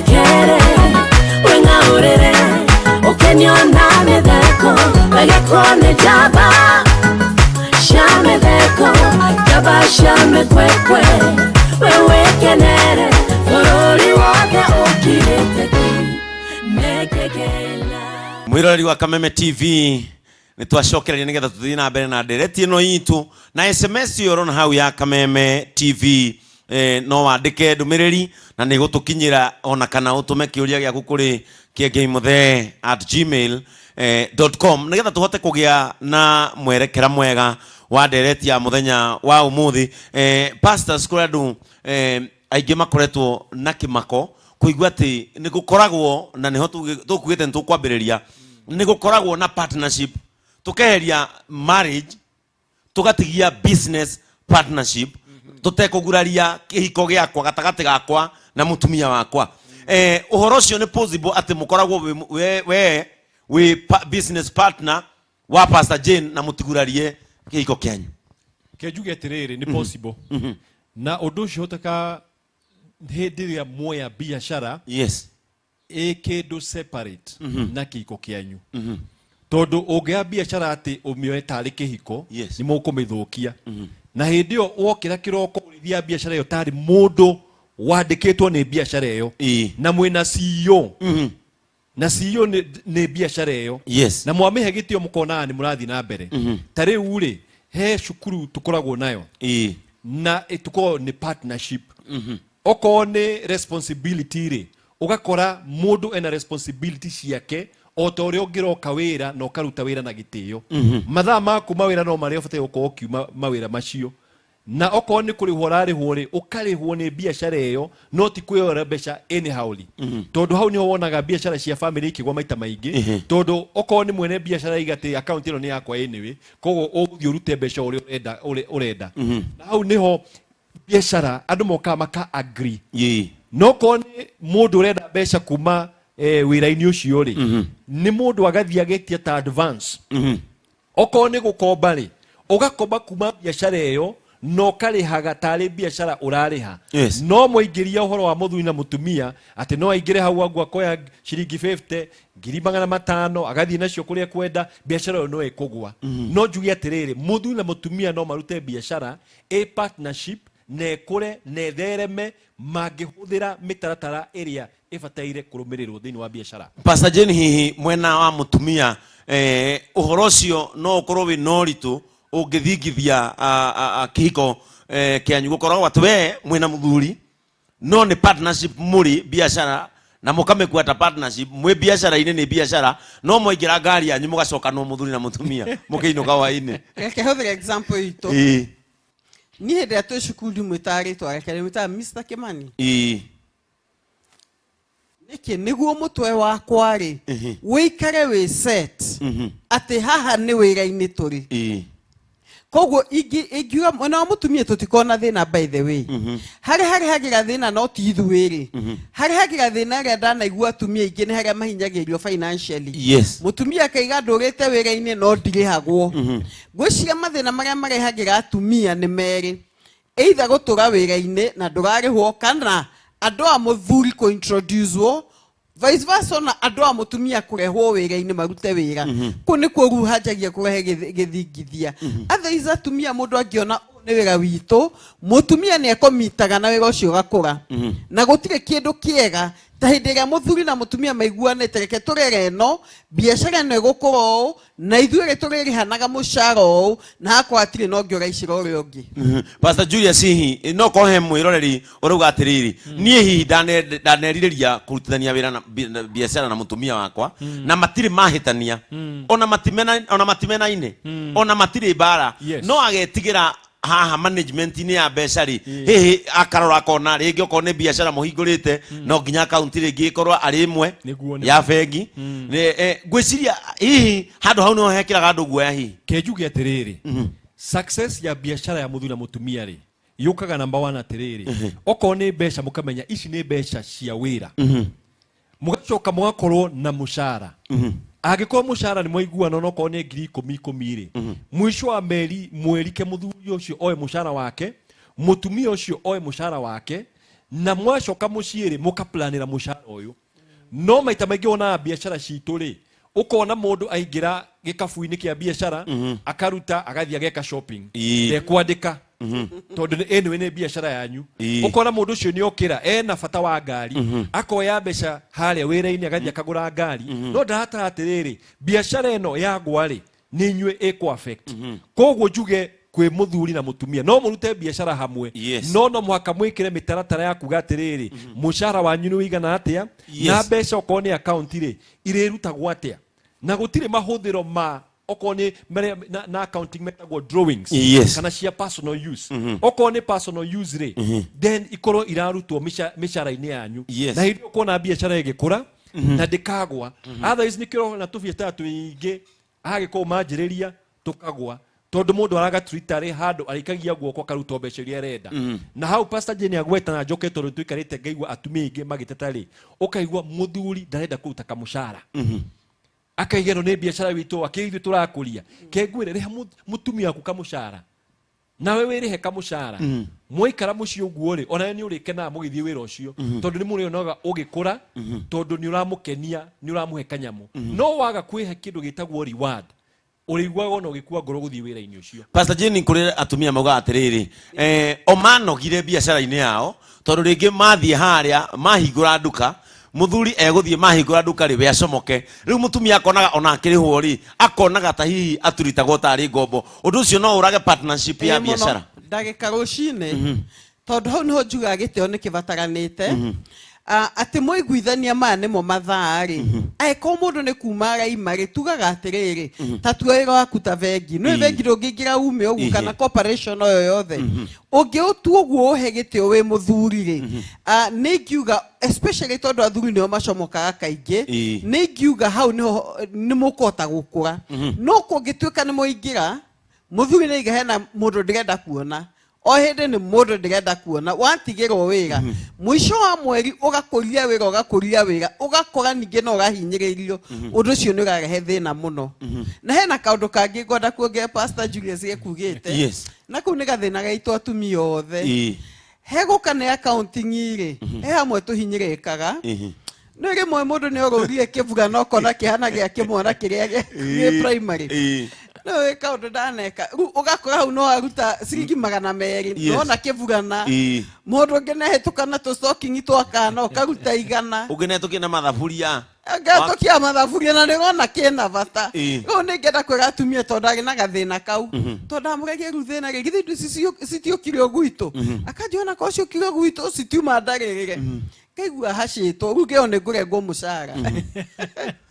Wĩthekere, wĩng'aũrĩre, ũkenio na mĩtheko, wegekwo nĩ njamba cia mĩtheko, njamba cia mĩkwekwe, we wĩkenere, bũrũri wothe ũkirĩte ki, nĩkĩkĩla. Mwiroreri wa Kameme TV, nĩ twacokereria nĩgetha tũthiĩ na mbere na ndereti ĩno itũ na SMS ĩyo ũrona hau ya Kameme TV. No wandĩke ndũmĩrĩri na nĩ gũtũkinyĩra, ona kana ũtũme kĩũria gĩaku kũrĩ kiengeimuthee@gmail.com nĩgetha tũhote kũgĩa na mwerekera mwega wa ndereti ya mũthenya wa ũmũthĩ. Pastors, kũrĩ andũ aingĩ makoretwo na kĩmako kũigua atĩ nĩ gũkoragwo na nĩho tũkuĩte nĩ tũkwambĩrĩria, nĩ gũkoragwo na partnership, tũkeheria marriage, tũgatigia business partnership, tũtekũguraria kĩhiko gĩakwa gatagatĩ gakwa na mũtumia wakwa. Ũhoro ũcio nĩ possible atĩ mũkoragwo we wĩ business partner wa Pastor Jane na mũtigurarie kĩhiko kĩanyu? Ke njuge atĩrĩrĩ, nĩ possible, na ũndũ ũcio hoteka hĩndĩ ĩrĩa muoya biacara ĩ kĩndũ separate na kĩhiko kĩanyu, tondũ ũngĩoya biacara atĩ ũmĩoe tarĩ kĩhiko, nĩ mũkũmĩthũkia. Na hĩndĩ ĩyo wokĩra kĩroko ũrĩthia biacara ĩyo tarĩ mũndũ wandĩkĩtwo nĩ biacara ĩyo na mwĩna CEO, na CEO nĩ biacara ĩyo, na mwamĩhe gĩtĩo, mũkonaga nĩ mũrathiĩ na mbere. Ta rĩu rĩ, he cukuru tũkoragwo nayo na ĩtũkoragwo nĩ partnership. Okorwo nĩ responsibility rĩ, ũgakora mũndũ ena responsibility ciake o ta ũrĩa ũngĩroka wĩra na ũkaruta wĩra na gĩtĩo. Mathaa ma kuma wĩra no marĩa ũbataire gũkorwo ũkiuma mawĩra macio, na okorwo nĩ kũrĩhwo ũrarĩhwo rĩ, ũkarĩhwo nĩ biacara ĩyo, no ti kwĩyora mbeca anyhowly, tondũ hau nĩho wonaga biacara cia family ikĩgwa maita maingĩ, tondũ okorwo nĩ mwene biacara aiga atĩ account ĩno nĩ yakwa anyway, koguo ũgũthiĩ ũrute mbeca ũrĩa ũrenda, ũrĩa ũrenda. Na hau nĩho biacara andũ mokaga maka agree. No korwo nĩ mũndũ ũrenda mbeca kuma wĩra-inĩ ũcio rĩ, nĩ mũndũ agathiĩ agetia ta advance. Okorwo nĩ gũkomba rĩ, ũgakomba kuma biacara ĩyo na ũkarĩhaga tarĩ biacara ũrarĩha. No mwaingĩria ũhoro wa mũthuri na mũtumia atĩ no aingĩre hau angu akoya ciringi 50 ngiri 500 agathiĩ nacio kũrĩa kwenda, biacara ĩyo no ĩkũgwa. No njuge atĩrĩrĩ, mũthuri na mũtumia no marute biacara ĩ partnership na ĩkũre na ĩthereme mangĩhũthĩra mĩtaratara ĩrĩa ĩbataire kũrũmĩrĩrwo thĩinĩ wa biacara. Pastor Jane, hihi mwena wa mũtumia, ũhoro ũcio no ũkorwo wĩ na ũritũ ũngĩthingithia kĩhiko kĩanyu, gũkoragwo atĩ we mwĩna mũthuri no nĩ partnership mũrĩ biacara na mũkamĩkua ta partnership, mwĩ biacara-inĩ nĩ biacara, no mwaingĩra ngari yanyu mũgacoka no mũthuri na mũtumia mũkĩinũka hwaĩ-inĩ? Reke hũthĩre example itũ. Niĩ hĩndĩ ĩrĩa twĩ cukuru ndimwĩtaga rĩtwa rĩake, ndĩmwĩtaga Mr Kimani. Nĩkĩ? Nĩguo mũtwe wakwa rĩ wĩikare wĩ set atĩ haha nĩ wĩra-inĩ tũrĩ. Koguo ingiuga mwena wa mũtumia tũtikorwo na thĩna. By the way, harĩa harehagĩra thĩna no ti ithuĩ rĩ, harehagĩra thĩna ĩrĩa ndanaigua atumia aingĩ nĩ harĩa mahinyagĩrĩrio financially. Mũtumia akaiga ndũrĩte wĩra-inĩ no ndirĩhagwo. Ngwĩciria mathĩna marĩa marehagĩra atumia nĩ merĩ: either gũtũra wĩra-inĩ na ndũrarĩhwo, kana andũ a mũthuri kũ-introduce-wo, vice versa, ona andũ a mũtumia kũrehwo wĩra-inĩ marute wĩra. Kũu nĩkuo rĩu hanjagia kũrehe gĩthingithia. Otherwise atumia, mũndũ angĩona ũyũ nĩ wĩra witũ, mũtumia nĩ ekomitaga na wĩra ũcio ũgakũra, na gũtirĩ kĩndũ kĩega ta hĩndĩ ĩrĩa mũthuri na mũtumia maiguanĩte, reke tũrere ĩno biacara ĩno ĩgũkũra ũũ na ithuĩ rĩ tũrĩrĩhanaga mũcara ũũ, na hakwa hatirĩ na ũngĩ ũraicĩra ũrĩa ũngĩ. Pastor Julius, hihi no korwo he mwĩroreri ũrauga atĩrĩrĩ, niĩ hihi ndanerirĩria kũrutithania wĩra na biacara na mũtumia wakwa, na matirĩ mahĩtania, ona matimenaine, ona matirĩ mbara, no agetigĩra haha management-inĩ ya mbeca rĩ, hihi akarora akona rĩngĩ okorwo nĩ biacara mũhingũrĩte, no nginya akaunti rĩngĩ ĩkorwo arĩ ĩmwe ya bengi. Ngwĩciria hihi handũ hau nĩho hekĩraga andũ guoya hihi. Ke njuge atĩrĩrĩ, success ya biacara ya mũthuri na mũtumia rĩ, yũkaga number one atĩrĩrĩ, okorwo nĩ mbeca, mũkamenya ici nĩ mbeca cia wĩra, mũgacoka mũgakorwo na mũcara. Angĩkorwo mũcara nĩ mwaiguana, onokorwo nĩ ngiri ikũmi ikũmi rĩ, mũico wa meri mweri ke mũthuri ũcio oe mũcara wake, mũtumia ũcio oe mũcara wake. Na mwacoka mũciĩ rĩ, mũkaplanĩra mũcara ũyũ. No maita maingĩ wonaga biacara citũ rĩ, ũkona mũndũ aingĩra gĩkabu-inĩ kĩa biacara, akaruta agathiĩ ageka shopping. Ndekwandĩka tondũ anyway nĩ biacara yanyu. Ũkona mũndũ ũcio nĩ okĩra ena bata wa ngari, akoya mbeca harĩa wĩra-inĩ agathiĩ akagũra ngari, no ndaratara atĩrĩrĩ, biacara ĩno yagwa rĩ, nĩ inyuĩ ĩkũ affect. Koguo njuge kwĩ mũthuri na mũtumia no mũrute biacara hamwe, no no mũhaka mwĩkĩre mĩtaratara ya kuga atĩrĩrĩ, mũcara wanyu nĩ ũigana atĩa, na mbeca okorwo nĩ account rĩ, irĩrutagwo atĩa, na gũtirĩ mahũthĩro ma okorwo nĩ marĩa na accounting metagwo drawings kana cia personal use. Okorwo nĩ personal use rĩ, then ikorwo irarutwo mĩcara-inĩ yanyu. Na hĩndĩ ĩyo ũkona biacara ĩgĩkũra na ndĩkagwa. Otherwise nĩkĩo ũrona tũbiacara tũingĩ agĩkorwo manjĩrĩria tũkagwa, tondũ mũndũ aragatwita rĩ handũ arĩikagia guoko akaruta mbeca iria arenda. Na hau Pastor Jane agweta na njoke, tondũ tũikarĩte ngaigua atumia aingĩ magĩteta rĩ, ũkaigua mũthuri ndarenda kũruta kamũcara, akaiga ĩno nĩ biacara witũ, akĩ ithuĩ tũrakũria. Kengwĩre, rĩha mũtumia waku kamũcara, nawe wĩrĩhe kamũcara. Mwaikara mũciĩ ũguo rĩ, onawe nĩ ũrĩkenaga mũgĩthiĩ wĩra ũcio, tondũ nĩ mũrĩonaga ũgĩkũra, tondũ nĩ ũramũkenia, nĩ ũramũhe kanyamũ. No waga kwĩhe kĩndũ gĩtagwo reward, ũrĩiguaga ona ũgĩkua ngoro gũthiĩ wĩra-inĩ ũcio. Pastor Jane, kũrĩ atumia maugaga atĩrĩrĩ, o manogire biacara-inĩ yao, tondũ rĩngĩ mathiĩ harĩa mahingũra nduka, mũthuri egũthiĩ mahingũra nduka rĩ, we acomoke. Rĩu mũtumia akonaga ona akĩrĩhwo rĩ, akonaga ta hihi aturitagwo tarĩ ngombo. Ũndũ ũcio no ũrage partnership ya Ĩĩ mũno. biacara? Ndagĩka rũcinĩ, tondũ hau nĩho njugaga gĩtĩo nĩ kĩbataranĩte. Ah, atĩ mwaiguithania maya nĩmo mathaa rĩ, angĩkorwo mũndũ nĩ kuma araima rĩ, tugaga atĩrĩrĩ, ta tua wĩra waku ta bengi, nĩ bengi ndũngĩingĩra ume ũguo, kana corporation o yothe ũngĩũtua ũguo ũhe gĩtĩo wĩ mũthuri rĩ. Ah, nĩ ingiuga especially tondũ athuri nĩo macomokaga kaingĩ, nĩ ingiuga hau nĩho nĩ mũkũhota gũkũra. No kũngĩtuĩka nĩ mwaingĩra, mũthuri nĩ aiga hena mũndũ ndĩrenda kuona o hĩndĩ, nĩ mũndũ ndĩrenda kuona watigĩrwo wĩra mũico wa mweri, ũgakũria wĩra, ũgakũria wĩra, ũgakora ningĩ no ũrahinyĩrĩrio. Ũndũ ũcio nĩ ũrarehe thĩna mũno. Na hena kaũndũ kangĩ ngwenda kuongerera Pastor Julius ekugĩte, na kau nĩ gathĩna gaitũ atumia othe. Hegũka nĩ accounting rĩ, he hamwe tũhinyĩrĩkaga. Nĩ rĩmwe mũndũ nĩ orũrie kĩburana ũkona kĩhana gĩa kĩmwana kĩrĩa gĩ primary. No wĩ kaũndũ ndaneka rĩu, ũgakora hau no aruta ciringi 200, nona kĩburana. Mũndũ ũngĩ nehĩtũka na tũ stocking twa kana, ũkaruta 100. Ũngĩ netũkie na mathaburia. Ngatũkia mathaburia na nĩrona kĩna bata. Rĩu nĩ ngenda kwĩra atumia, tondũ ndarĩ na gathĩna kau, tondũ ndamũragia rĩu thĩna rĩ, githĩ indo ici citiũkire o gwitũ? Akanjĩra ona korwo ciũkire o gwitũ, citiuma ndarĩrĩre. Ngaigua hacĩtwo rĩu, ngĩo nĩ ngũrengwo mũcara,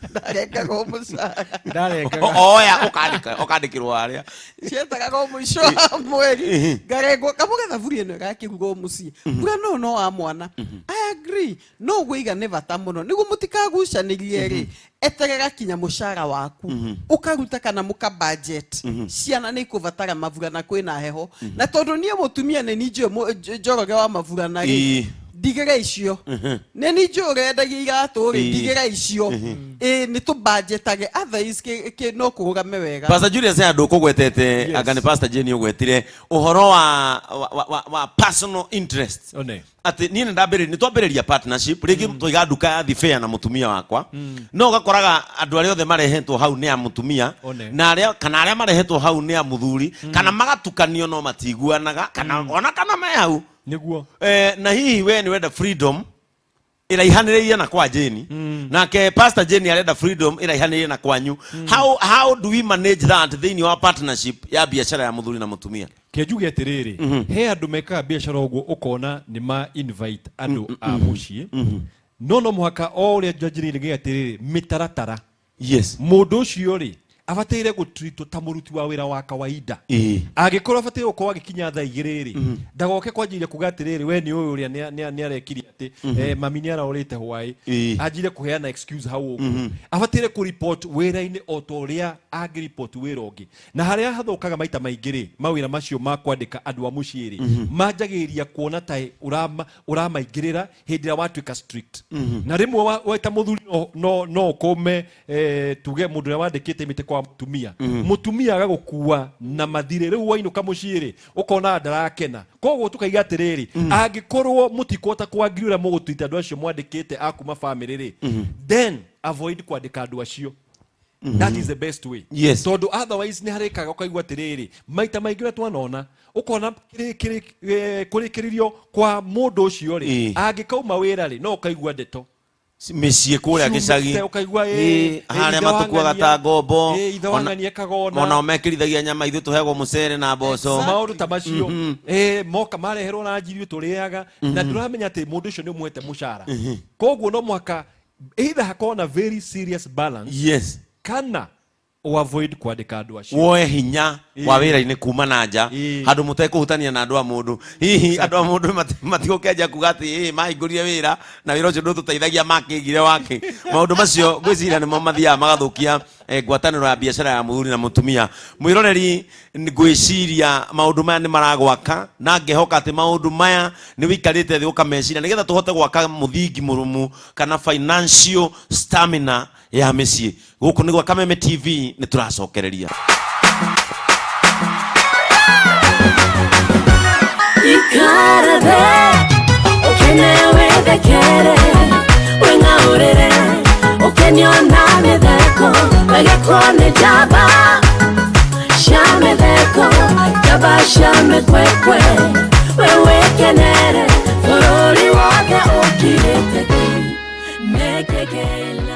ndarengagwo mũcara. Ndarengaga. Oya ũkandĩkĩrwo harĩa. Cietagagwo mũico wa mweri, ngarengwo kamũge thaburia ĩno ĩgakĩrugwo mũciĩ mbura no no wa mwana. I agree, no ũguo iga nĩ bata mũno nĩguo mũtikagucanĩrie rĩ, eterera kinya mũcara waku ũkaruta kana mũka budget. Ciana nĩ ikũbatara maburana, kwĩna heho, na tondũ niĩ mũtumia nĩ niĩ njũĩ njoroge wa maburana rĩ, ndigĩra icio, nĩ niĩ njũĩ ũrendagia iratũ rĩ, ndigĩra icio. Ĩ nĩ tũbanjetage, otherwise no kũrũgame wega. Pastor Julius, andũ ũkũgwetete, anga nĩ Pastor Jane ũgwetire ũhoro wa personal interest, One. Atĩ niĩ nĩ ndambĩrĩria, nĩ twambĩrĩria partnership rĩngĩ, twaiga nduka ya thibĩa na mũtumia wakwa, no ũgakoraga andũ arĩa othe marehetwo hau nĩ a mũtumia, One. na arĩa kana arĩa marehetwo hau nĩ a mũthuri, kana magatukanio, no matiguanaga kana ona kana me hau. Na hihi we nĩ wenda freedom ĩraihanĩrĩirie na kwa Jane, nake Pastor Jane arenda freedom ĩraihanĩrĩirie na kwanyu. How do we manage that thĩinĩ wa partnership ya biacara ya mũthuri na mũtumia? Ke njuge atĩrĩrĩ, he andũ mekaga biacara ũguo, ũkona nĩ ma invite andũ a mũciĩ, no no mũhaka o ũrĩa njanjĩrĩire nginya atĩrĩrĩ, mĩtaratara. Mũndũ ũcio rĩ, abataire gũtritwo ta mũruti wa wĩra wa kawaida. Angĩkorwo abataire gũkorwo agĩkinya thaa 2 rĩ, ndagoke kwanjĩrĩria kuga atĩrĩrĩ, we nĩ ũyũ ũrĩa nĩ arekire atĩ mami nĩ arorĩte hwaĩ, anjire kũheana excuse hau ũguo. Abataire kũ-report wĩra-inĩ o ta ũrĩa angĩ-report wĩra ũngĩ. Na harĩa hathũkaga maita maingĩ rĩ, mawĩra macio ma kwandĩka andũ a mũciĩ rĩ, manjagĩrĩria kuona ta ũramaingĩrĩra hĩndĩ ĩrĩa watuĩka strict. Na rĩmwe we ta mũthuri no ũkũme, tuge mũndũ ũrĩa wandĩkĩte imĩte kwa kwa mũtumia, mũtumia agagũkua na mathirĩ. Rĩu wainũka mũciĩ rĩ, ũkona ndarakena. Koguo tũkaiga atĩrĩrĩ, angĩkorwo mũtikũhota kwangiri ũrĩa mũgũtwita andũ acio mwandĩkĩte a kuma family rĩ, then avoid kwandĩka andũ acio. That is the best way. Tondũ otherwise nĩ harĩkaga ũkaigua atĩrĩrĩ, maita maingĩ ũrĩa twanona, ũkona kũrĩkĩrĩrio kwa mũndũ ũcio rĩ, angĩkauma wĩra rĩ, no ũkaigua ndeto mĩciĩ kũrĩa gĩcagi. Ciumĩte, ũkaigua, harĩa ithe wa matũkuaga ng'ania, ta ngombo. Ithe wa ng'ania kagona. Onao mekĩrithagia nyama, ithuĩ tũheagwo mũcere na mboco. Maũndũ ta macio, moka mareherwo na njirio tũrĩaga, na ndũramenya atĩ mũndũ ũcio nĩ ũmũhete mũcara. Koguo no mũhaka either hakorwo na very serious balance kana avoid kwandĩka andũ acio. Woe hinya wa wĩra-inĩ kuma na nja, handũ mũtekũhutania na andũ a mũndũ. Hihi andũ a mũndũ matigũkĩanjia kuga atĩ mahingũrire wĩra na wĩra ũcio ndũtũteithagia, makĩigire wake. Maũndũ macio ngwĩciria nĩmo mathiaga magathũkia ngwatanĩro ya biacara ya mũthuri na mũtumia. Mwĩroreri, ngwĩciria maũndũ maya nĩ maragwaka, na ngehoka atĩ maũndũ maya nĩ wĩikarĩte thĩ ũkameciria nĩgetha tũhote gwaka mũthingi mũrũmu kana financial stamina ya mĩciĩ. Gũkũ nĩ gwa Kameme TV, nĩ tũracokereria. Ikara ukene withekere, wing'aũrĩre, ũkenio na mĩtheko, wegekwo nĩ njamba cia mĩtheko, njamba cia mĩkwekwe, we wĩkenere, bũrũri wothe ũkirĩte ki, nĩkĩ kĩna